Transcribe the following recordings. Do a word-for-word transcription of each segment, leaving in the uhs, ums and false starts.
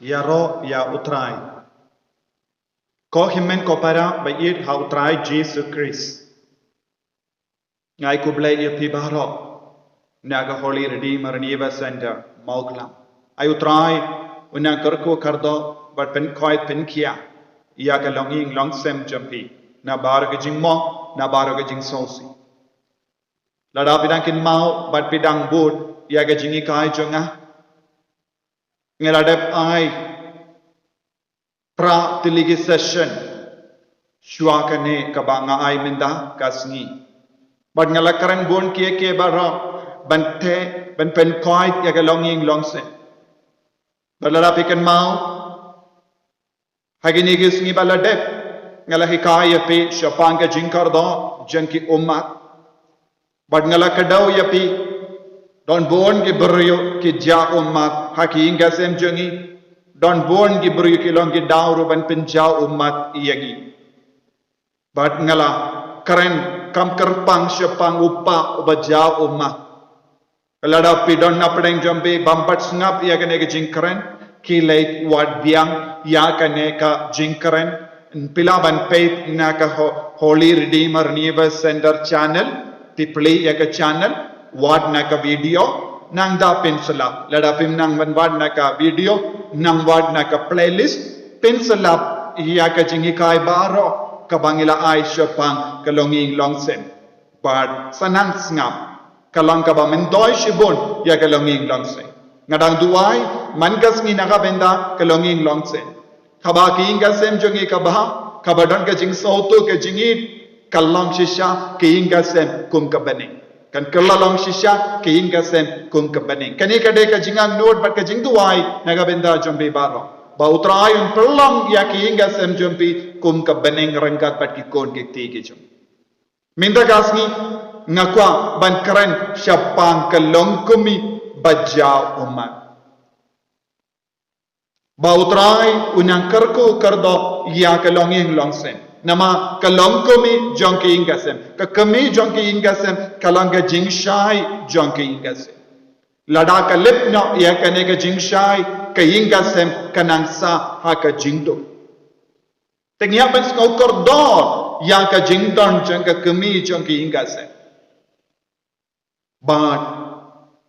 Ïaroh ïa U Trai. Ko hynmen ko para ba ïeit ha U Trai Jisu Khrist. Nga ai khublei ïa phi baroh na ka Holy Redeemer Revival Centre, Mawklam. Ai U Trai un nang kyrkhu kyrdoh bad pynkhuid pynkhia ïa ka longïing longsem jong phi na baroh ka jingmong, na baroh ka jingsngewsih. Lada phi dang kynmaw bad phi dang bud ïa ka jinghikai jong nga, nga la dep ai phra tylli ki session shuwa kane kaba nga ai mynta ka sngi. Bad nga la kren bun kiei kiei baroh ban teh, ban pynkhuid ïa ka longïing longsem. Bad lada phi kynmaw, ha kine ki sngi ba la dep, nga la hikai ïa phi shaphang ka jingkyrdoh jong ki ummat. Bad nga la kdew ïa phi, don bun ki briew ki jia ummat ha ki ïing ki sem jong ngi. Don bun ki briew ki long ki daw ruh ban pynjia ummat ïa ngi. Bad nga la kren kam kyrpang shaphang u kpa uba jia ummat. Lada phi don na pdeng jong phi bym pat sngap ïa kane ka jingkren, khie leit wad biang ïa kane ka jingkren. Phi lah ban peit na ka Ho-, Holy Redeemer Revival Centre channel, phi plie ïa ka channel, wad na ka video, nangta phin sylap. Lada phim nang ban wad na ka video, nang wad na ka playlist, phin sylap ïa ka jinghikai baroh kaba ngi la ai shaphang ka longïing longsem. Bad sa nang sngap, ka long kaba myntoi shibun ïa ka longïing longsem. Nga dang duwai man ka sngi na ka bynta ka longïing longsem. Kaba ki ïing ki sem jong ngi kaba, kaba don ka jingsngewthuh ka jingïeit, ka long shisha ki ïing ki sem kum ka bneng. Kan kylla long shisha ki ïing ki sem kum ka bneng. Kane ka dei ka jingangnud bad ka jingduwai na ka bynta jong phi baroh, ba U Trai un pynlong ïa ki ïing ki sem jong phi kum ka bneng ryngkat bad ki khun ki kti ki jong. Mynta ka sngi nga kwah ban kren shaphang ka longkmie ba jia ummat. Ba U Trai un nang kyrkhu kyrdoh ïa ka longïing longsem. Namar ka longkmie jong ki ïing ki sem, ka kmie jong ki ïing ki sem, ka long ka jingshai jong ki ïing ki sem. Lada ka lip noh ïa kane ka jingshai, ka ïing ki sem ka nang sah ha ka jingduk. Te ngi hap ban sngew kordor ïa ka jingdon jong ka kmie jong ki ïing ki sem. Bad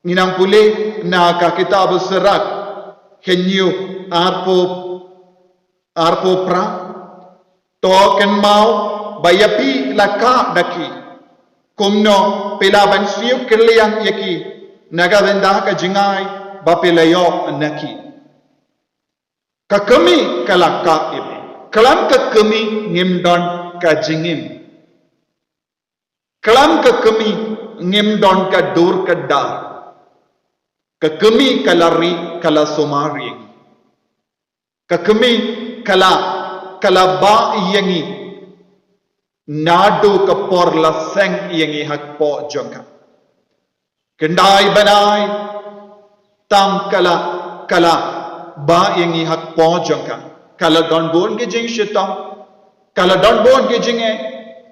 ngi nang pule na ka kitab u Sirak, hynñiew arphew, arphew phra. To kynmaw ba ïa phi la kah da ki, kumno phi lah ban siew kylliang ïa ki na ka bynta ka jingai ba phi la ïoh na ki. Ka kmie ka la kah ïa phi. Khlem ka kmie ngim don ka jingim. Khlem ka kmie ngim don ka dur ka dar. Ka kmie ka la ri, ka la sumar ïa ngi. Ka kmie ka la, ka la bah ïa ngi naduh ka por la seng ïa ngi ha kpoh jong ka. Khyndai bnai tam ka la, ka la bah ïa ngi ha kpoh jong ka. Ka la don bun ki jingshitom, ka la don bun ki jingeh,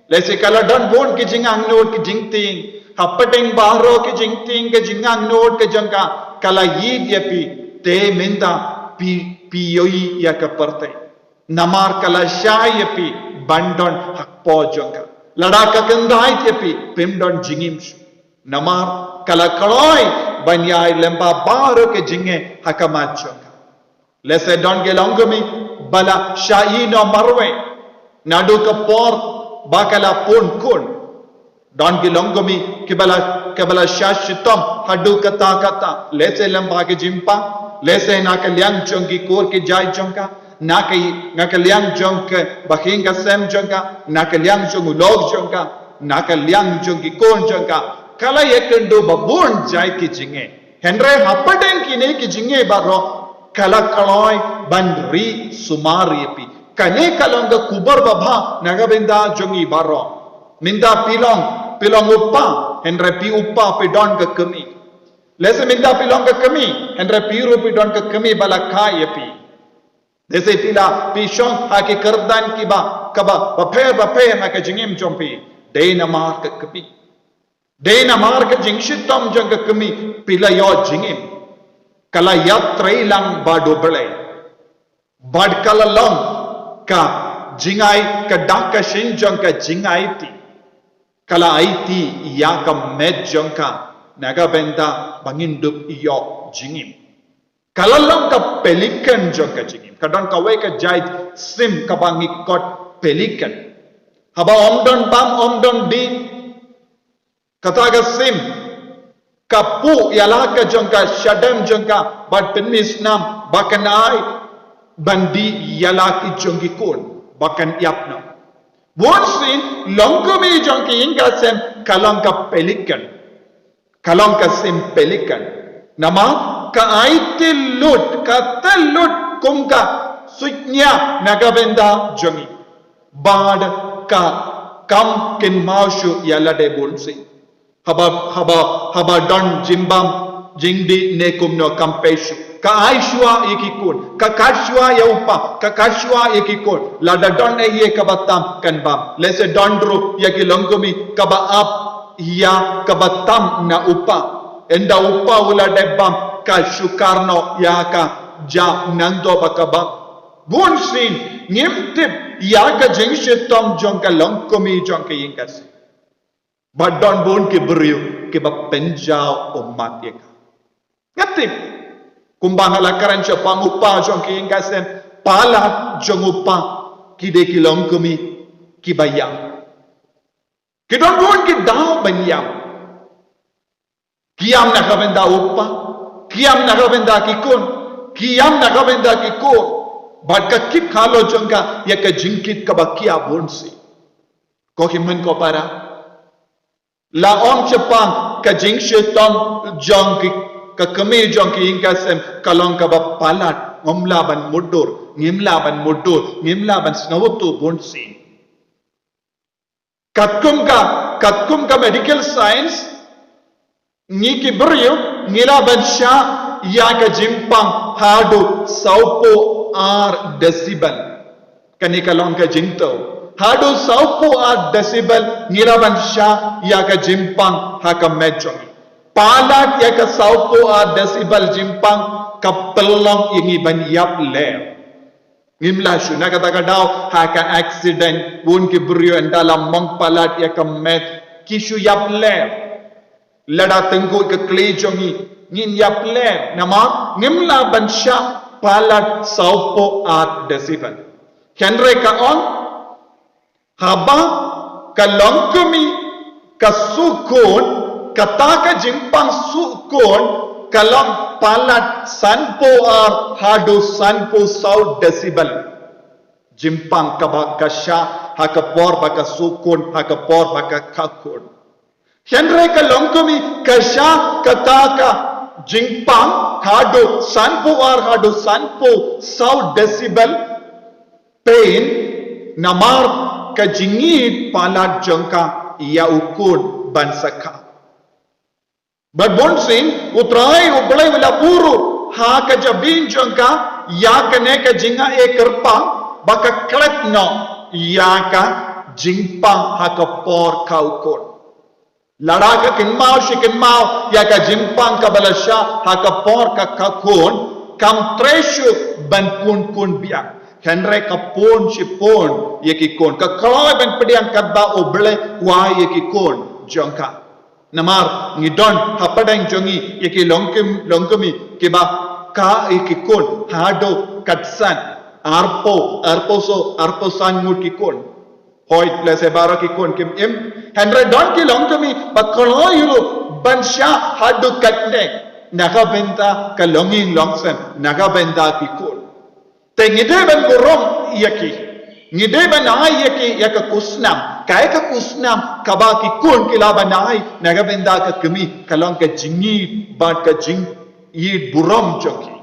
lehse ka la don bun ki jingangnud ki jingtieng. Hapdeng baroh ki jingtieng ki jingangnud ki jong ka, ka la ïeit ïa phi. Te mynta phi, phi ïohi ïa ka pyrthei. Namar ka la shai ïa phi ban don ha kpoh jong ka. Lada ka khyndai ïa phi, phim don jingim shuh. Namar ka la kloi ban ïai lyngba baroh ki jingeh ha khmat jong ka. Lehse don ki longkmie ba la shah ïehnoh marwei naduh ka por ba ka la pun khun. Don ki longkmie kiba la, kiba la shah shitom haduh katta katta. Lehse lyngba ki jingpang, lehse na ka liang jong ki kur ki jait jong ka, na ka, na ka liang jong ka bahaïing ka sem jong ka, na ka liang jong u lok jong ka, na ka liang jong ki khun jong ka. Ka la ïakynduh ba bun jait ki jingeh. Hynrei hapdeng kine ki jingeh baroh ka la kloi ban ri sumar ïa phi. Kane ka long ka khubor babha na ka bynta jong ngi baroh. Mynta phi long, phi long u kpa, hynrei phi u kpa phi don ka kmie. Lehse mynta phi long ka kmie, hynrei phi ruh phi don ka kmie ba la kah ïa phi. Lehse phi la, phi shong ha ki kyrdan kiba, kaba, bapher bapher na ka jingim jong phi. Dei namar ka kmie. Dei namar ka jingshitom jong ka kmie phi la ïoh jingim. Ka la ïatrei lang bad U Blei. Bad ka la long ka jingai, ka dak ka shin jong ka jingaiti, ka la aiti ïa ka met jong ka na ka bynta ba ngin dup ïoh jingim. Ka la long ka pelikan jong ka jingim. Ka don kawei ka jait sim kaba ngi khot pelikan. Haba ym don bam, ym don dih, kata ka sim ka puh ïa la ka jong ka shadem jong ka bad pynmih snam ba kan ai ban dih ïa la ki jong ki khun ba kan ïap noh. Bunsien longkmie jong ki ïing ka sem ka long ka pelikan. Ka long ka sim pelikan. Namar ka aiti lut, ka tei lut kum ka suitñia na ka bynta jong ngi. Bad ka kam kynmaw shuh ïa lade bunsien. Haba, haba, haba don jingbam jingdih ne kumno kam pei shuh. Ka ai shuwa ïa ki khun, ka khot shuwa ïa u kpa, ka khot shuwa ïa ki khun. Lada don ei ei kaba tam kan bam. Lehse don ruh ïa ki longkmie kaba ap ïa kaba tam na u kpa. Ynda u kpa u la dep bam ka shukar noh ïa ka, jia nangta ba ka bam. Bunsien ngim tip ïa ka jingshitom jong ka longkmie jong ka ïing ka sem. Ba don bun ki briew kiba pynjaw ummat ïa ka. Nga tip kumba nga la kren shaphang u kpa jong ka ïing ka sem, palat jong u kpa ki dei ki longkmie kiba ïam. Ki don bun ki daw ban ïam. Ki ïam na ka bynta u kpa, ki ïam na ka bynta ki khun, ki ïam na ka bynta ki khun. Bad ka kit khalo jong ka ïa ka jingkit kaba khia bunsien. Ko hynmen ko para, la ong shaphang ka jingshitom jong ki, ka kmie jong ka ïing ka sem ka long kaba palat, ngim lah ban mutdur, ngim lah ban mutdur, ngim lah ban sngewthuh bunsien. Katkum ka, katkum ka medical science, ngi ki briew ngi lah ban shah ïa ka jingpang haduh sawphew ar decibel. Kane ka long ka jingthew. Haduh sawphew ar decibel ngi lah ban shah ïa ka jingpang ha ka met jong ngi. Palat ïa ka sawphew ar decibel jingpang ka pynlong ïa ngi ban ïap lem. Ngim lah shuh, na kata ka daw ha ka accident bun ki briew ynda la mong palat ïa ka met ki shu ïap lem. Lada tyngkhuh ka kli jong ngi ngin ïap lem namar ngim lah ban shah palat sawphew ar decibel. Hynrei ka ong, haba ka longkmie ka suh khun, kata ka jingpang suh khun ka long palat sanphew ar haduh sanphew saw decibel. Jingpang kaba ka shah ha ka por ba ka suh khun, ha ka por ba ka kha khun. Hynrei ka longkmie ka shah kata ka jingpang haduh sanphew ar haduh sanphew saw decibel. Pyn, namar ka jingïeit palat jong ka ïa u khun ban sa kha. Bad bunsien U Trai U Blei u la buh ruh ha ka jabieng jong ka ïa kane ka jingai kyrpang ba ka klet noh ïa ka jingpang ha ka por kha u khun. Lada ka kynmaw shi kynmaw ïa ka jingpang kaba la shah ha ka por ka kha khun, kam treh shuh ban pun khun biang. Hynrei ka pun shi pun ïa ki khun, ka kloi ban pdiang katba U Blei u ai ïa ki khun jong ka. Namar ngi don hapdeng jong ngi ïa ki longkmie, longkmie kiba kha ïa ki khun haduh khatsan, arphew, arphew saw, arphew san ngut ki khun. Hooid, lehse baroh ki khun kim im. Hynrei don ki longkmie ba kloi ruh ban shah haduh katne na ka bynta ka longïing longsem, na ka bynta ki khun. Te ngi dei ban burom ïa ki. Ngi dei ban ai ïa ki ïa ka khusnam. Kaei ka khusnam kaba ki khun ki lah ban ai na ka bynta ka kmie, ka long ka jingïeit bad ka jingïeit burom jong ki.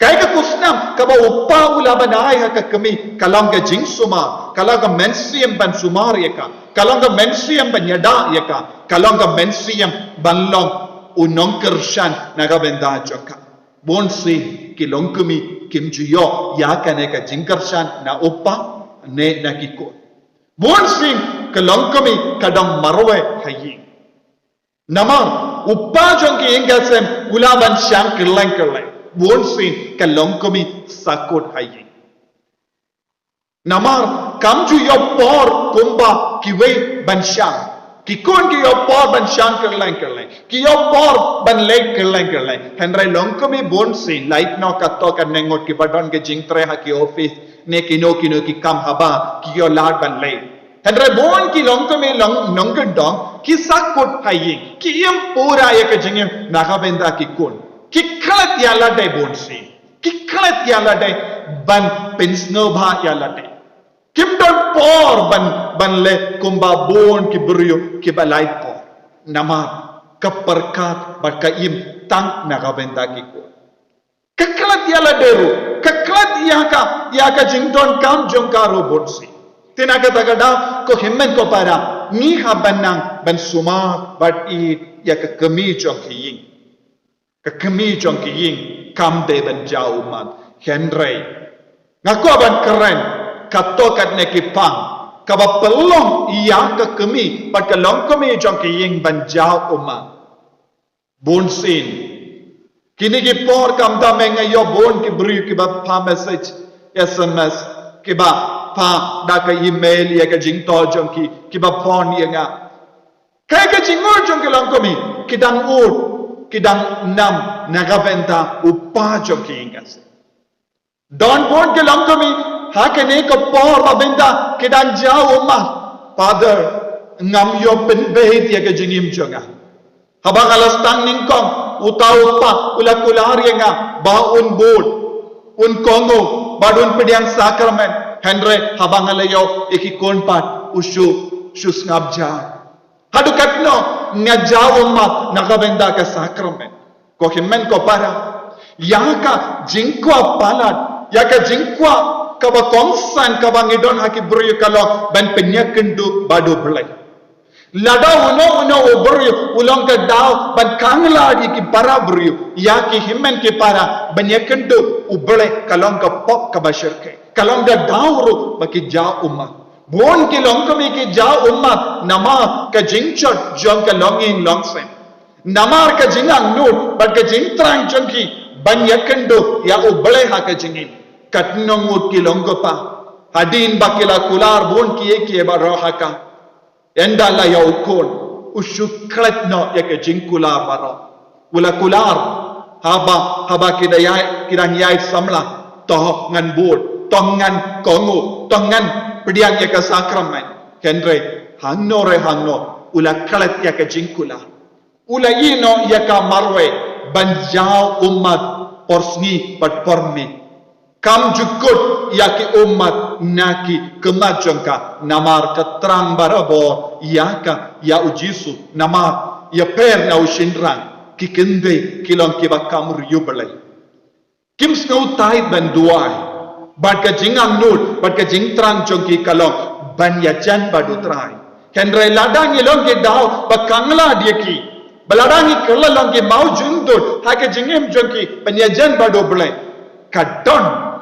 Kaei ka khusnam kaba u kpa u lah ban ai ha ka kmie, ka long ka jingsumar, ka long ka mynsiem ban sumar ïa ka, ka long ka mynsiem ban ïada ïa ka, ka long ka mynsiem ban long u nongkyrshan na ka bynta jong ka. Bunsien ki longkmie kim ju ïoh ïa kane ka jingkyrshan na u kpa ne na ki khun. Bunsien ka longkmie ka dang marwei ha ïing. Namar u kpa jong ka ïing ka sem u lah ban shang kylleng kylleng. Bunsien ka longkmie sa kut ha ïing. Namar kam ju ïoh por kumba kiwei ban shang. Ki khun ki ïoh por ban shang kylleng kylleng, ki ïoh por ban leit kylleng kylleng. Hynrei longkmie bun sien, lait noh kato kane ngut, kiba don ka jingtrei ha ki office ne kino kino ki kam haba ki ïoh lad ban leit. Hynrei bun ki longkmie long nongkyndong ki sahkut ha ïing, ki im pura ïa ka jingim na ka bynta ki khun. Ki klet ïa lade bun sien, ki klet ïa lade ban pynsngewbha ïa lade. Kim don por ban, ban leh kumba bun ki briew kiba lait por. Namar ka pyrkhat bad ka im tang na ka bynta ki khun. Ka klet ïa lade ruh, ka klet ïa ka, ïa ka jingdonkam jong ka ruh bun sien. Te na kata ka daw, ko hynmen ko para, ngi hap ban nang ban sumar bad ïeit ïa ka kmie jong ki ïing. Ka kmie jong ki ïing kam dei ban jaw ummat. Hynrei nga kwah ban kren kato katne ki pang kaba pynlong ïa ka kmie bad ka longkmie jong ki ïing ban jaw ummat. Bun sien kine ki por, kam da me nga ïoh bun ki briew kiba phah message, S M S, kiba phah da ka email ïa ka jingthoh jong ki, kiba phone ïa nga. Kaei ka jingnguh jong ki longkmie? Ki dang ud, ki dang nam na ka bynta u pa jong ki, ïa nga seh. Don bun ki longkmie ha kane ka por ba bynta ki dang jaw ummat. Father, ngam ïoh pynbeit ïa ka jingim jong nga. Haba nga la sdang nyngkong, uta u pa u la kular ïa nga ba un bud, un kohnguh bad un pdiang sakramen. Hynrei haba nga la ïoh ïa ki khun pat, u shu, shu sngap jar. Haduh katno nga jaw ummat na ka bynta ka sakramen? Ko hynmen ko para, ïa ka jingkwah palat, ïa ka jingkwah kaba kongsan kaba ngi don ha ki briew ka long ban pynïakynduh bad U Blei. Lada uno uno u briew u long ka daw ban khanglad ïa ki para briew, ïa ki hynmen ki para, ban ïakynduh U Blei ka long ka pop kaba shyrkhei, ka long ka daw ruh ba ki jaw ummat. Bun ki longkmie ki jaw ummat namar ka jingjot jong ka longïing longsem, namar ka jingangnud bad ka jingthrang jong ki ban ïakynduh ïa U Blei ha ka jingim. Katno ngut ki long ko pa, hadien ba ki la kular bun kiei kiei baroh ha ka, ynda la ïoh u khun, u shu klet noh ïa ka jingkular baroh. U la kular, haba, haba ki da ïai, ki dang ïai samla, to ngan bud, to ngan kohnguh, to ngan pdiang ïa ka sakramen. Hynrei hangno re hangno u la klet ïa ka jingkular. U la ïeh noh ïa ka marwei ban jaw ummat por sngi bad por miet. Kam ju kut ïa ki ummat na ki khmat jong ka, namar ka thrang barabor ïa ka, ïa U Jisu. Namar ïapher na u shynrang, ki kyndit ki long kiba kam riewblei. Kim sngewthuh ban duwai, bad ka jingangnud bad ka jingthrang jong ki ka long ban ïajan bad U Trai. Hynrei lada ngi long ki daw ba khanglad ïa ki, ba lada ngi kylla long ki mawjingtut ha ka jingim jong ki ban ïajan bad U Blei, ka don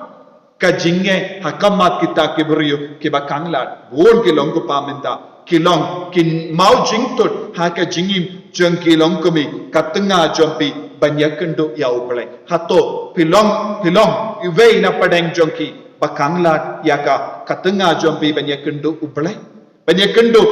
ka jingeh ha khmat kita ki briew kiba khanglad. Bun ki long ko pa mynta ki long ki mawjingtut ha ka jingim jong ki longkmie, ka tnga jong phi ban ïakynduh ïa U Blei. Hato phi long, phi long iwei na pdeng jong ki ba khanglad ïa ka, ka tnga jong phi ban ïakynduh U Blei, ban ïakynduh,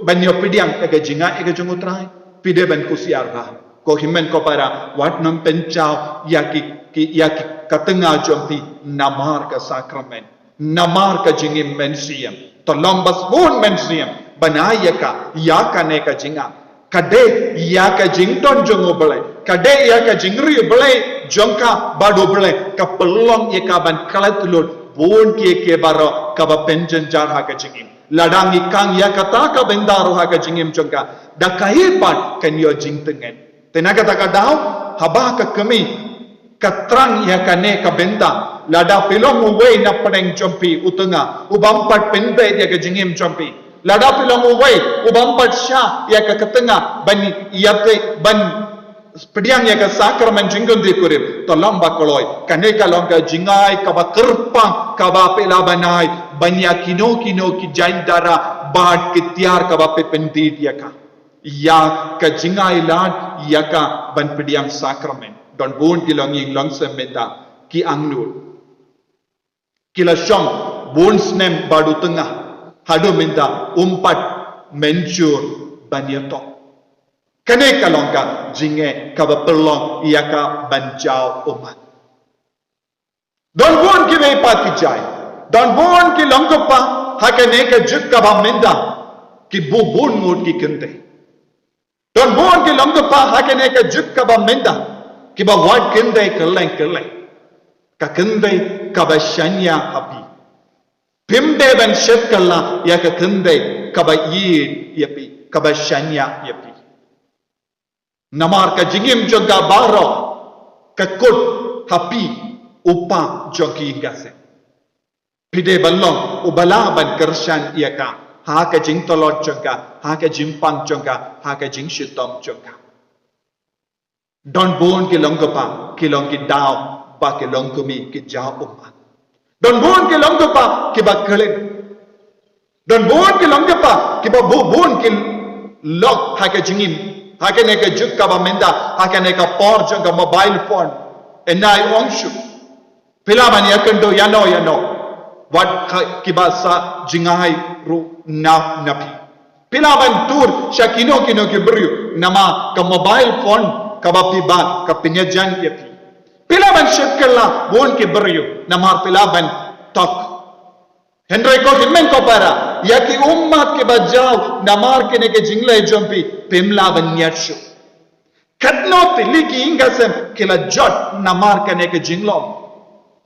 ban ïa pdiang ïa ka jingaiei ka jong U Trai? Phi dei ban kusiar bha. Ko hynmen ko para, wat nym pynjaw ïa ki, ki, ïa ki, ka tnga jong phi namar ka sakramen, namar ka jingim mynsiem. To long ba sbun mynsiem ban ai ïa ka, ïa kane ka jingaiei. Ka dei ïa ka jingdon jong U Blei, ka dei ïa ka jingriewblei jong ka bad U Blei, ka pynlong ïa ka ban klet lut bun kiei kiei baroh kaba pynjynjar ha ka jingim. Lada ngi khang ïa kata ka bynta ruh ha ka jingim jong ka, da kaei pat kan ïoh jingtngen? Te na kata ka daw, haba ka kmie ka thrang ïa kane ka bynta, lada phi long uwei na pdeng jong phi u tnga u bym pat pynbeit ïa ka jingim jong phi, lada phi long uwei u bym pat shah ïa ka, ka tnga ban ïa phi, ban pdiang ïa ka sakramen jingkynthih kurim, to long ba kloi. Kane ka long ka jingai kaba kyrpang kaba phi lah ban ai ban ïa kino kino ki jait dara bad ki tiar kaba phi pyndit ïa ka, ïa ka jingai lad ïa ka ban pdiang sakramen. Don bun ki longïing longsem mynta ki angnud, ki la shong Bun snem bad u tnga, haduh mynta um pat mynjur ban ïathoh. Kane ka long ka jingeh kaba pynlong ïa ka ban jaw ummat. Don bun ki bei pat ki jait, don bun ki long kpa ha kane ka juk kaba mynta, ki bun bun ngut ki kynthei. Don bun ki long kpa ha kane ka juk kaba mynta, kiba wad kynthei kylleng kylleng. Ka kynthei kaba shaniah ha phi, phim dei ban shet kylla ïa ka kynthei kaba ïeit ïa phi, kaba shaniah ïa phi. Namar ka jingim jong ka baroh ka kut ha phi, u pa jong ki ïing ka sem. Phi dei ban long uba lah ban kyrshan ïa ka ha ka jingtlot jong ka, ha ka jingpang jong ka, ha ka jingshitom jong ka. Don bun ki long kpa, ki long ki daw ba ki long kmie ki jaw ummat. Don bun ki long kpa kiba khlem. Don bun ki long kpa kiba bun bun ki lok ha ka jingim, ha kane ka juk kaba mynta, ha kane ka por jong ka mobile phone. Enai ong shu, phi lah ban ïakynduh ïano ïano, wat ka kiba sah jngai ruh na na phi. Phi lah ban tur sha kino kino ki briew namar ka mobile phone kaba phi bat ka pynïajan ïa phi. Phi lah ban shet kylla bun ki briew namar phi lah ban tok. Hynrei ko hynmen ko para, ïa ki ummat kiba jaw namar kine ki jingleh jong phi, phim lah ban ñiad shuh. Katno tylli ki ïing ka sem ki la jot namar kane ka jinglong.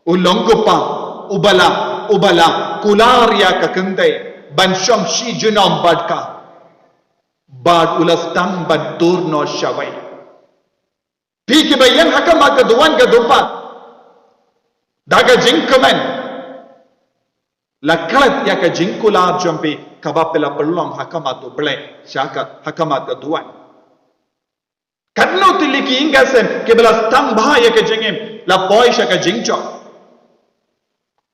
U long kpa uba la, uba la kular ïa ka kynthei ban shong shi junom bad ka, bad u la sdang ban tur noh shawei. Phi kiba ïeng ha khmat ka duwan ka dupat da ka jingkmen, la klet ïa ka jingkular jong phi kaba phi la pynlong ha khmat U Blei sha ka, ha khmat ka duwan. Katno tylli ki ïing ka sem kiba la sdang bha ïa ka jingim, la poi sha ka jingjop.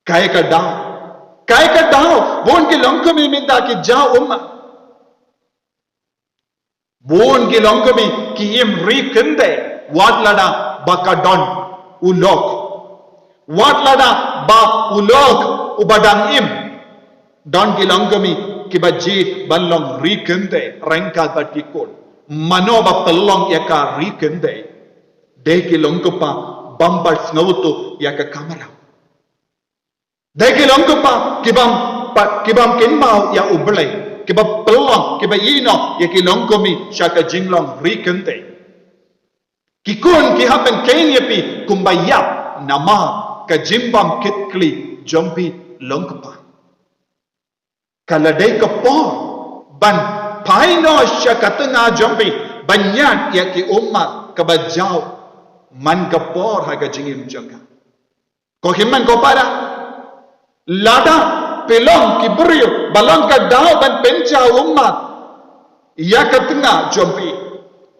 Kaei ka daw, kaei ka daw bun ki long kmie mynta ki jaw ummat. Bun ki long kmie ki im ri kynthei, wat lada ba ka don u lok, wat lada ba u lok uba dang im. Don ki long kmie kiba jied ban long ri kynthei ryngkat bad ki khun. Mano ba pynlong ïa ka ri kynthei? Dei ki long kpa bym pat sngewthuh ïa ka kamram. Dei ki long kpa ki bym pat, ki bym kynmaw ïa U Blei, kiba pynlong, kiba ïehnoh ïa ki long kmie sha ka jinglong ri kynthei. Ki khun ki hap ban kheiñ ïa phi kumba ïap namar ka jingbym kit khlieh jong phi long kpa. Ka la dei ka por ban phai noh sha ka tnga jong phi ban ñiad ïa ki ummat kaba jaw man ka por ha ka jingim jong ka. Ko hynmen ko para, lada phi long ki briew ba long ka daw ban pynjaw ummat ïa ka tnga jong phi,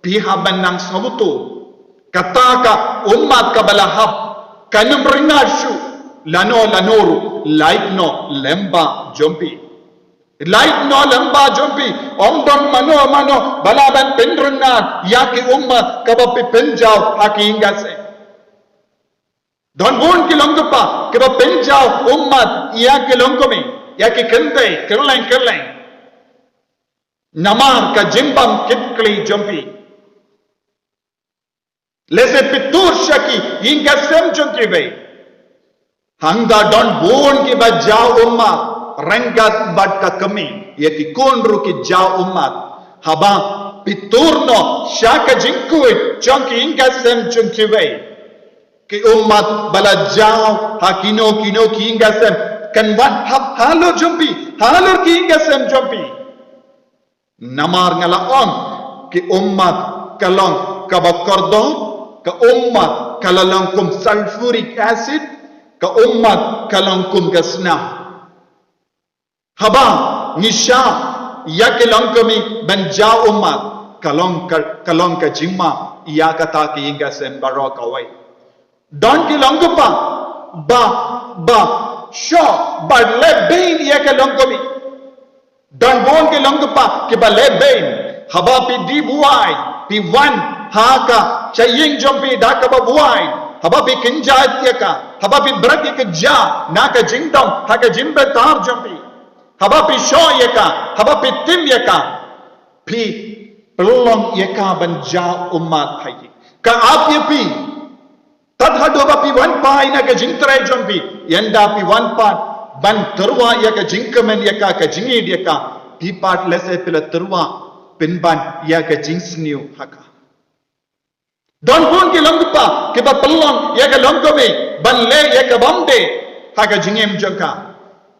phi hap ban nang sngewthuh, kata ka ummat kaba la hap kan ym rngat shuh lano lano ruh, lait noh lem bha jong phi. Lait noh lem bha jong phi, ym don mano mano ba lah ban pynrngat ïa ki ummat kaba phi pynjaw ha ki ïing ka sem. Don bun ki long kpa kiba pynjaw ummat ïa ki long kmie, ïa ki kynthei kylleng kylleng namar ka jingbym kit khlieh jong phi. Lehse phi tur sha ki ïing ka sem jong kiwei. Hangta don bun kiba jaw ummat ryngkat bad ka kmie, ïa ki khun ruh ki jaw ummat. Haba phi tur noh sha ka jingkhuid jong ki ïing ka sem jong kiwei, ki ummat ba la jaw ha kino kino ki ïing ka sem kan wan hap halor jong phi, halor ki ïing ka sem jong phi. Namar nga la ong, ki ummat ka long kaba kordor, ka ummat ka la long kum sulfuric acid, ka ummat ka long kum ka snam. Haba ngi shah ïa ki long kmie ban jaw ummat, ka long ka, ka long ka jingma ïa kata ki ïing ka sem baroh kawei. Don ki long kpa ba, ba shoh bad leh beiñ ïa ki long kmie. Don bun ki long kpa kiba leh beiñ. Haba phi die buaid, phi wan ha ka sha ïing jong phi da kaba buaid, haba phi kynjat ïa ka, Haba phi bret ïa ka ja na ka jingdom ha ka jingbitar jong phi, haba phi shoh ïa ka, haba phi tim ïa ka, phi pynlong ïa ka ban jaw ummat ha ki. Ka ap ïa phi tad haduh ba phi wan phai na ka jingtrei jong phi, ynda phi wan pat ban tyrwa ïa ka jingkmen ïa ka, ka jingïeit ïa ka, phi pat lehse phi la tyrwa pynban ïa ka jingsniew ha ka. Don bun ki longkpa kiba pynlong ïa ka longkmie ban leh ïa ka bymdei ha ka jingim jong ka.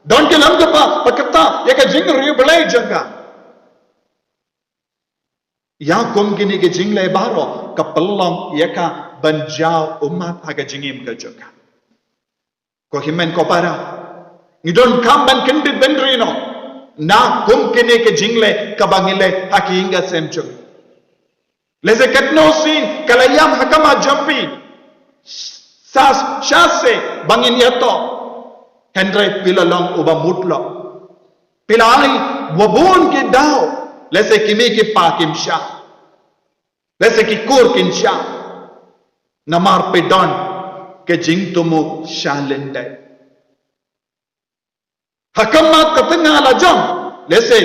Don ki longkpa ba kata ïa ka jingriewblei jong ka. Ïa kum kine ki jingleh baroh ka pynlong ïa ka ban jaw ummat ha ka jingim ka jong ka. Ko hynmen ko para, ngi donkam ban kyndit bynriew noh na kum kine ki jingleh kaba ngi leh ha ki ïing ki sem jong ngi. Lehse katno sien ka la ïam ha khmat jong phi, sa shisha ba ngin ïathuh, hynrei phi la long uba mut lok. Phi la ai wa bun ki daw, lehse ki mei ki pa kim shah, lehse ki kur kin shah, namar phi don ka jingthmu sha lyndet. Ha khmat ka tnga la jong, lehse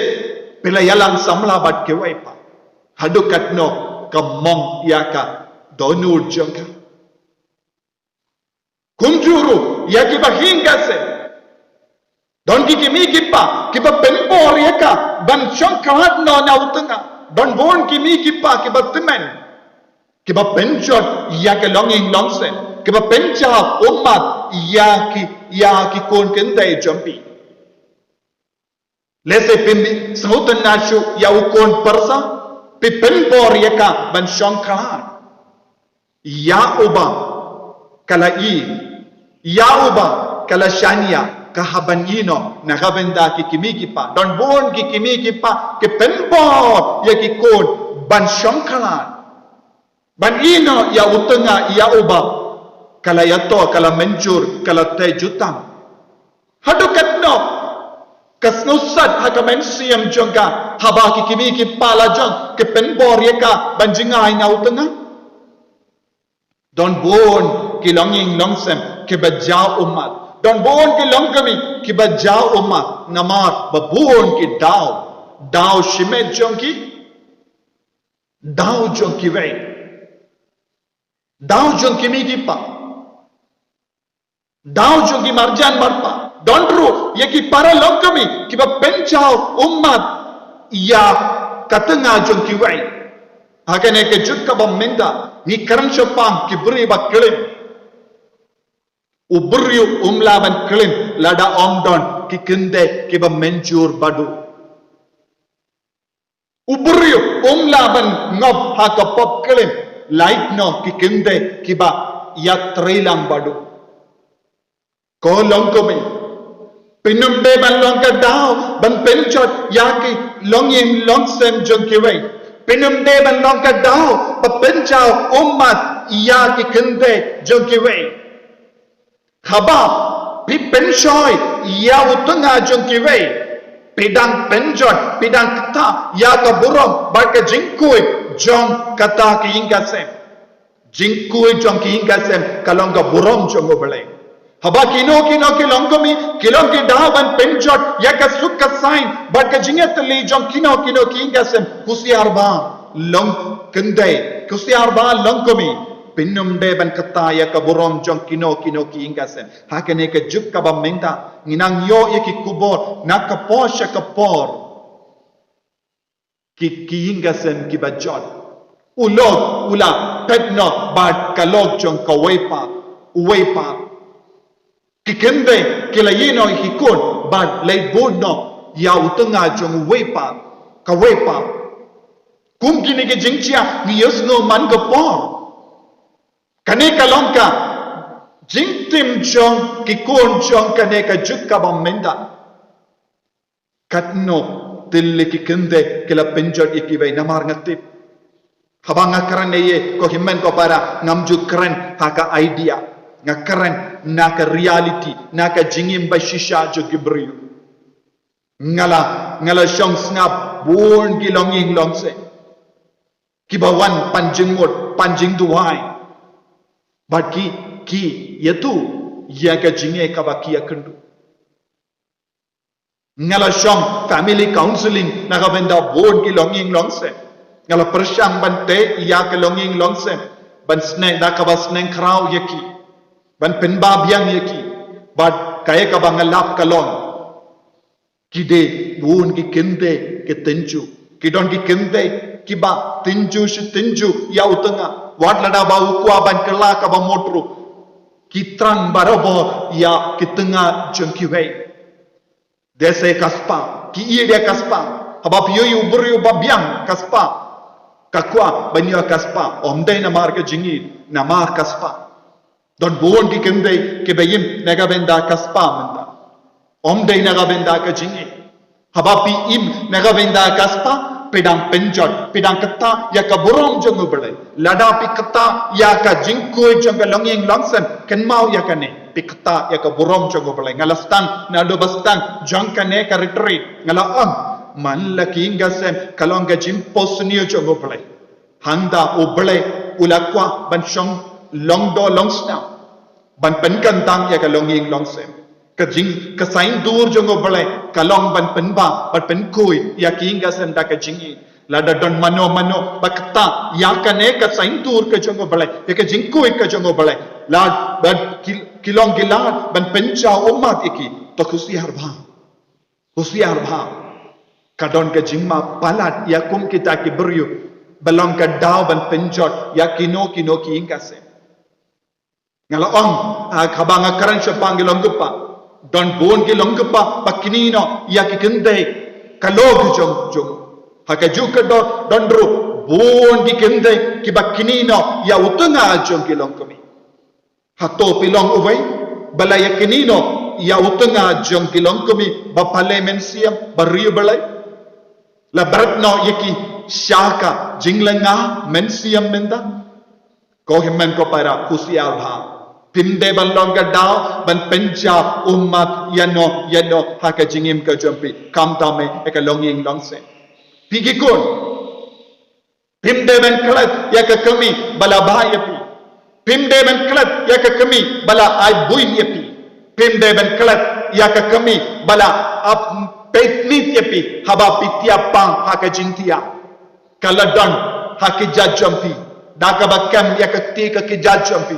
phi la ïalang samla bad kiwei pat. Haduh katno ka mong ïa ka dohnud jong ka. Kumjuh ruh ïa kiba ïing ki sem. Don ki kmie ki kpa kiba pynbor ïa ka ban shongkhlad noh na u tnga. Don bun ki kmie ki kpa kiba tymmen, kiba pynjot ïa ka longïing longsem, kiba pynjaw ummat ïa ki, ïa ki khun khyndai jong phi. Lehse phi sngewtynnad shuh ïa u khun pyrsa, phi pynbor ïa ka ban shongkhlad. Ïa uba ka la ïeit, ïa uba ka la shaniah, ka hap ban ïehnoh na ka bynta ki kmie ki kpa. Don bun ki kmie ki kpa ki pynbor ïa ki khun ban shongkhlad, ban ïehnoh ïa u tnga ïa uba ka la ïathuh, ka la mynjur, ka la tei jutang. Haduh katno ka sngewsat ha ka mynsiem jong ka haba ki kmie ki kpa la jong ki pynbor ïa ka ban jngai na u tnga. Don bun ki longïing longsem kiba jaw ummat. Don bun ki longkmie kiba jaw ummat namar ba bun ki daw, daw shimet jong ki, daw jong kiwei, daw jong ki mei ki pa, daw jong ki marjan marpa. Don ruh ïa ki para longkmie kiba pynjaw ummat ïa ka tnga jong kiwei. Ha kane ka juk kaba mynta ngi kren shaphang ki briew ba klim. U briew um lah ban klim lada ym don ki khyndai kiba mynjur bad u. U briew um lah ban ngop ha ka pop klim lait noh ki khyndai kiba ïatrei lang bad u. Ko longkmie, phin ym dei ban long ka daw ban pynjot ïa ki longïing longsem jong kiwei. Phin ym dei ban long ka daw ba pynjaw ummat ïa ki khyndai jong kiwei. Haba phi pynshoi ïa u tnga jong kiwei, phi dang pynjot, phi dang ktah ïa ka burom bad ka jingkhuid jong kata ka ïing ka sem. Jingkhuid jong ka ïing ka sem ka long ka burom jong U Blei. Haba kino kino ki longkmie ki long ki daw ban pynjot ïa ka suk ka saiñ bad ka jingïatylli jong kino kino ki ïing ka sem, husiar bha longkhyndai, husiar bha longkmie. Phin ym dei ban ktah ïa ka burom jong kino kino ki ïing ka sem. Ha kane ka juk kaba mynta ngi nang ïoh ïa ki khubor na ka por sha ka por. Ki, ki ïing ka sem kiba jot, u lok u la phet noh bad ka lok jong kawei pat, uwei pat. Ki khyndai ki la ïehnoh ïa ki khun bad leit bud noh ïa u tnga jong uwei pat, kawei pat. Kum kine ki jingjia ngi ïohsngew man ka por. Kane ka long ka jingtim jong ki khun jong kane ka juk kaba mynta. Katno tylli ki khyndai ki la pynjot ïa kiwei, namar nga tip, haba nga kren ïa, ko hynmen ko para, ngam ju kren ha ka idea, nga kren na ka reality, na ka jingim ba shisha jong ki briew. Nga la, nga la shong sngap bun ki longïing longsem kiba wan pan jingmut, pan jingduwai. Bad ki, ki ïathuh ïa ka jingeh kaba ki ïa kynduh. Nga la shong family counseling na ka bynta bun ki longïing longsem. Nga la pyrshang ban teh ïa ka longïing longsem, ban sneng da kaba sneng khraw ïa ki, ban pynbha biang ïa ki. Bad kaei kaba nga lap ka long, ki dei bun ki kynthei ki tynjuh. Ki don ki kynthei kiba tynjuh shi tynjuh ïa u tnga. Wat lada ba u kwah ban kylla kaba mut ruh, ki thrang barabor ïa ki tnga jong kiwei. Dei se ka spah, ki ïeit ïa ka spah. Haba phi ïohi u briew ba biang ka spah, ka kwah ban ïoh ka spah. Ym dei namar ka jingïeit, namar ka spah. Don bun ki kynthei kiba im na ka bynta ka spah mynta. Ym dei na ka bynta ka jingïeit. Haba phi im na ka bynta ka spah, phi dang pynjot, phi dang kata ïa ka burom jong U Blei. Lada phi kata ïa ka jingkhuid jong ka longïing longsem, kynmaw ïa kane, phi kata ïa ka burom jong U Blei. Nga la sdang, naduh ba sdang jong kane ka retreat, nga la ong, man la ki ïing ka sem ka long ka jingpynsñiaw jong U Blei. Hangta U Blei u la kwah ban shong long doh long snam, ban pynkyntang ïa ka longïing longsem. Ka jing, ka saiñdur jong U Blei ka long ban pynbha, ban pynkhuid ïa ki ïing ka sem da ka jingïeit. Lada don mano mano ba kata ïa kane ka saiñdur ka jong U Blei, ïa ka jingkhuid ka jong U Blei, la, ba ki, ki long ki lad ban pynjaw ummat ïa ki, to husiar bha. Husiar bha. Ka don ka jingma palat ïa kum kita ki briew ba long ka daw ban pynjot ïa kino kino ki ïing ka sem. Nga la ong, ah, haba nga kren shaphang ki longkpa, don bun ki longkpa ba kynnoh ïa ki kynthei ka lok jong jong. Ha kajuh ka don, don ruh bun ki kynthei kiba kynnoh ïa u tnga jong ki longkmie. Hato phi long uwei ba la ïa kynnoh ïa u tnga jong ki longkmie ba pale mynsiem, ba riewblei? La bret noh ïa ki sha ka jinglynga mynsiem mynta? Ko hynmen ko para, husiar bha. Phim dei ban long ka daw ban pynjaw ummat ïano ïano ha ka jingim ka jong phi. Kham tam eh ïa ka longïing longsem. Phi ki khun, phim dei ban klet ïa ka kmie ba la bha ïa phi. Phim dei ban klet ïa ka kmie ba la ai buin ïa phi. Phim dei ban klet ïa ka kmie ba la ap peit miet ïa phi haba phi thiah pang ha ka jingthiah. Ka la don ha ki jait jong phi, da kaba kem ïa ka kti ka ki jait jong phi,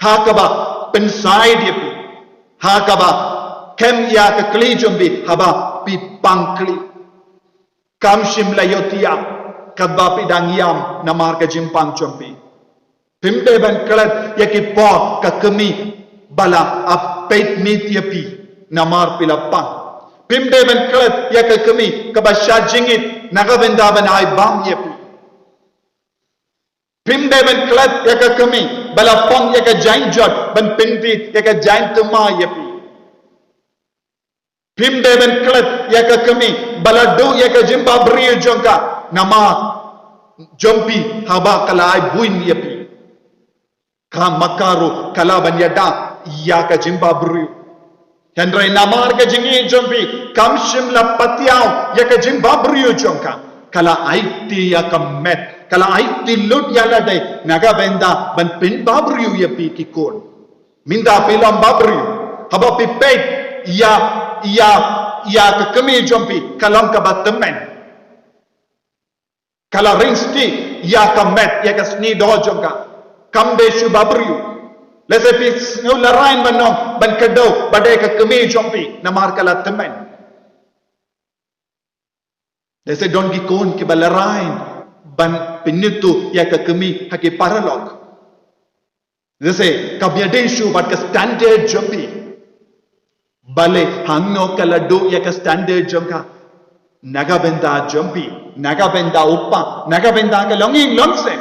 ha kaba pynsaid ïa phi, ha kaba kem ïa ka kli jong phi haba phi pang kli. Kam shym la ïohthiah katba phi dang ïam namar ka jingpang jong phi. Phim dei ban klet ïa ki por ka kmie ba la ap peit miet ïa phi namar phi la pang. Phim dei ban klet ïa ka kmie kaba shah jingit na ka bynta ban ai bam ïa phi. Phim dei ban klet ïa ka kmie ba la phong ïa ka jaiñjot ban pyntip ïa ka jaiñthymmai ïa phi. Phim dei ban klet ïa ka kmie ba la duh ïa ka jingbhabriew jong ka namar jong phi haba ka la ai buin ïa phi. Ka makaru ka la ban ïada ïa ka jingbhabriew. Hynrei namar ka jingïeit jong phi kam shym la patiaw ïa ka jingbhabriew jong ka. Ka la aiti ïa ka met, ka la aiti lut ïa lade na ka bynta ban pynbhabriew ïa phi ki khun. Mynta phi long bhabriew, haba phi peit ïa, ïa, ïa ka kmie jong phi ka long kaba tymmen. Ka la ring sdih ïa ka met, ïa ka sniewdoh jong ka. Kam dei shuh bhabriew. Lehse phi sngew lehrain ban ong ban kdew ba dei ka kmie jong phi namar ka la tymmen. Lehse don ki khun kiba lehrain ban pynithuh ïa ka kmie ha ki paralok. Lehse kam ïadei shuh bad ka standard jong phi. Balei, hangno ka la duh ïa ka standard jong ka? Na ka bynta jong phi, na ka bynta u kpa, na ka bynta ka longïing longsem.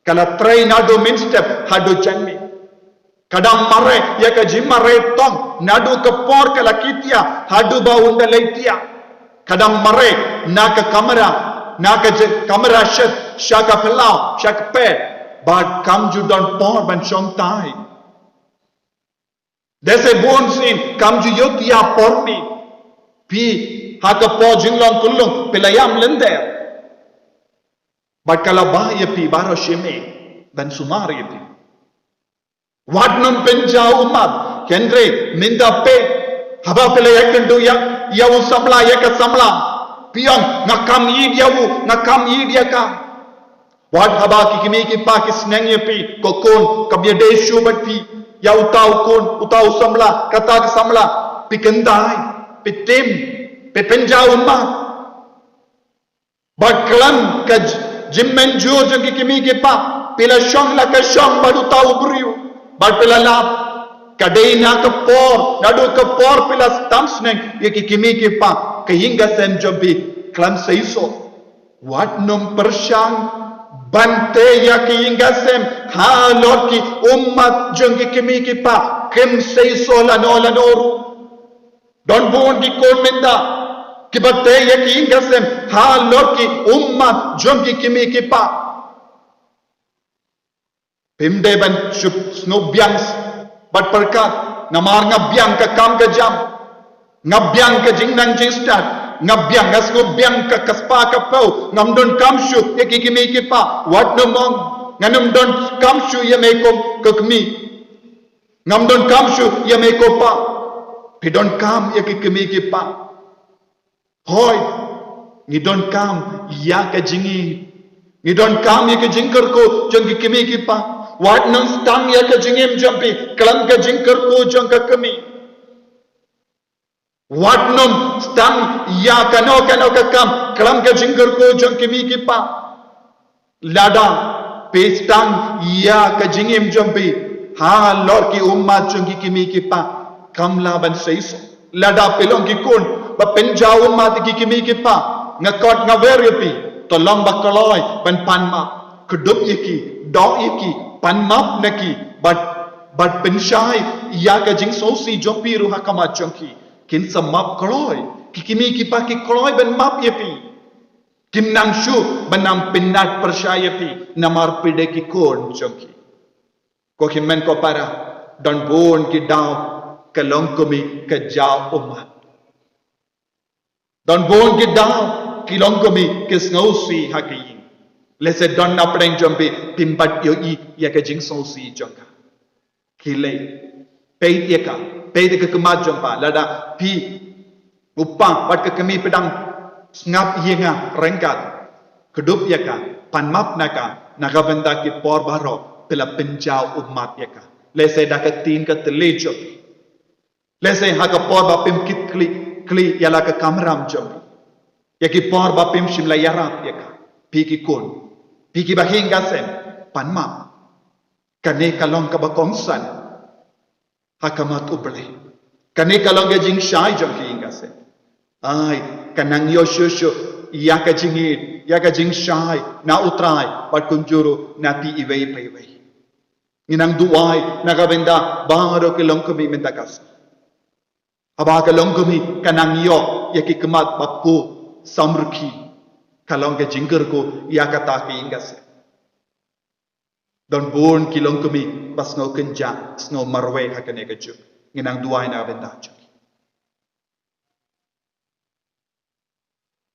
Ka la trei naduh mynstep haduh janmiet. Ka dang mareh ïa ka jingmareh tong naduh ka por ka la kit ïa haduh ba un da leit ïa. Ka dang mareh na ka kamra, na ka je-, kamra shet, sha ka phyllaw, sha ka pet, bad kam ju don por ban shong thait. Lehse bun sien kam ju ïohthiah por miet. Phi ha ka por jinglong kullung phi la ïam lynter. Bad ka la bha ïa phi baroh shimiet ban sumar ïa phi. Wat nym pynjaw ummat, hynrei mynta phi, haba phi la ïakynduh ïa, ïa u samla, ïa ka samla, phi ong, nga kam ïeit ïa u, nga kam ïeit ïa ka. Wat haba ki kmie ki kpa ki sneng ïa phi, ko khun, kam ïadei shuh bad phi, ïa uta u khun, uta u samla, kata ka samla, phi kyntait, phi tim, phi pynjaw ummat. Bad khlem ka j-, jingmynjur jong ki kmie ki kpa, phi la shong la ka shong bad uta u briew, bad phi la lap. Ka dei na ka por, naduh ka por phi la sdang sneng ïa ki kmie ki kpa, ka ïing ka sem jong phi khlem seisoh. Wat nym pyrshang ban tei ïa ka ïing ka sem halor ki ummat jong ki kmie ki kpa, kim seisoh lano lano ruh. Don bun ki khun mynta kiba tei ïa ka ïing ka sem halor ki ummat jong ki kmie ki kpa. Phim dei ban shu sngewbiang bad pyrkhat, namar nga biang ka kam ka jam, nga biang ka jingnang jingstad, nga biang, nga sngewbiang ka, ka spah ka phew, ngam donkam shuh ïa ki kmie ki kpa. Wat nym ong, ngan nym donkam shuh ïa me ko, ko kmie. Ngam donkam shuh ïa me ko pa. Phi donkam ïa ki kmie ki kpa. Hooid, ngi donkam ïa ka jingïeit. Ngi donkam ïa ka jingkyrkhu jong ki kmie ki kpa. Wat nym sdang ïa ka jingim jong phi khlem ka jingkyrkhu jong ka kmie. Wat nym sdang ïa kano kano ka kam khlem ka jingkyrkhu jong ki kmie ki kpa. Lada phi sdang ïa ka jingim jong phi halor ki ummat jong ki kmie ki kpa, kam lah ban seisoh. Lada phi long ki khun ba pynjaw ummat ïa ki kmie ki kpa, nga khot nga wer ïa phi, to long ba kloi ban pan map. Kdup ïa ki, doh ïa ki, pan map na ki, bad, bad pynshai ïa ka jingsngewsih jong phi ruh ha khmat jong ki. Kin sa map kloi. Ki kmie ki kpa ki kloi ban map ïa phi. Kim nang shuh ban nang pynat pyrshah ïa phi namar phi dei ki khun jong ki. Ko hynmen ko para, don bun ki daw ka longkmie ka jaw ummat. Don bun ki daw ki longkmie ki sngewsih ha ka ïing. Lehse don na pdeng jong phi, phim pat ïohi ïa ka jingsngewsih jong ka. Khie leit, peit ïa ka, peit ïa ka khmat jong pha, lada phi u pa bad ka kmie phi dang sngap ïa nga ryngkat, kdup ïa ka, pan map na ka, na ka bynta ki por baroh phi la pynjaw ummat ïa ka. Lehse da ka ktien ka thylliej jong phi. Lehse ha ka por ba phim kit khlieh, khlieh ïa la ka kamram jong phi. Ïa ki por ba phim shym la ïarap ïa ka. Phi ki khun, phi kiba ha ïing ka sem, pan map. Kane ka long kaba kongsan ha khmat U Blei. Kane ka long ka jingshai jong ka ïing ka sem. Ai, ka nang ïoh shuh shuh ïa ka jingïeit, ïa ka jingshai na U Trai bad kumjuh ruh na phi iwei pa iwei. Ngi nang duwai na ka bynta baroh ki longkmie mynta ka sngi. Haba ka longkmie ka nang ïoh ïa ki khmat ba khuid samrkhie, ka long ka jingkyrkhu ïa kata ka ïing ka sem. Don bun ki longkmie ba sngew kynjah, sngew marwei ha kane ka juk. Ngi nang duwai na ka bynta jong ki.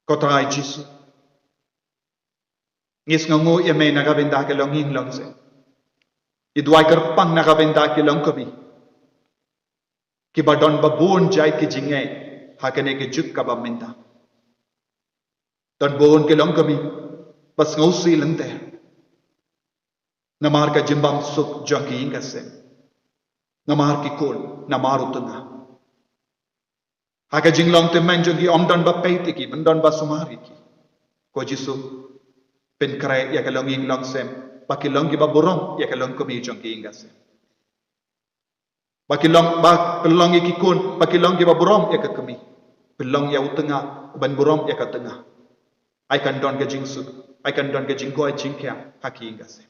Ko Trai Jisu, ngi sngewnguh ïa me na ka bynta ki longïing longsem. Ngi duwai kyrpang na ka bynta ki longkmie kiba don ba bun jait ki jingeh ha kane ka juk kaba mynta. Don bun ki longkmie ba sngewsih lynter namar ka jingbymsuk jong ka ïing ka sem, namar ki khun, namar u tnga. Ha ka jinglong tymmen jong ki, ym don ba peit ïa ki, ym don ba sumar ïa ki. Ko Jisu, pynkhreh ïa ka longïing longsem ba ki long kiba burom ïa ka longkmie jong ka ïing ka sem. Ba ki long, ba pynlong ïa ki khun ba ki long kiba burom ïa ka kmie, pynlong ïa u tnga uban burom ïa ka tnga. Ai kan don ka jingsuk, ai kan don ka jingkoit jingkhiah ha ka ïing ka sem.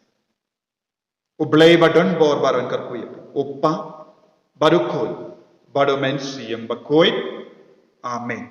U Blei ba don bor, ba don kyrkhu ïa phi, U Pa, bad U Khun, bad U Mynsiem Bakhuid. Amen.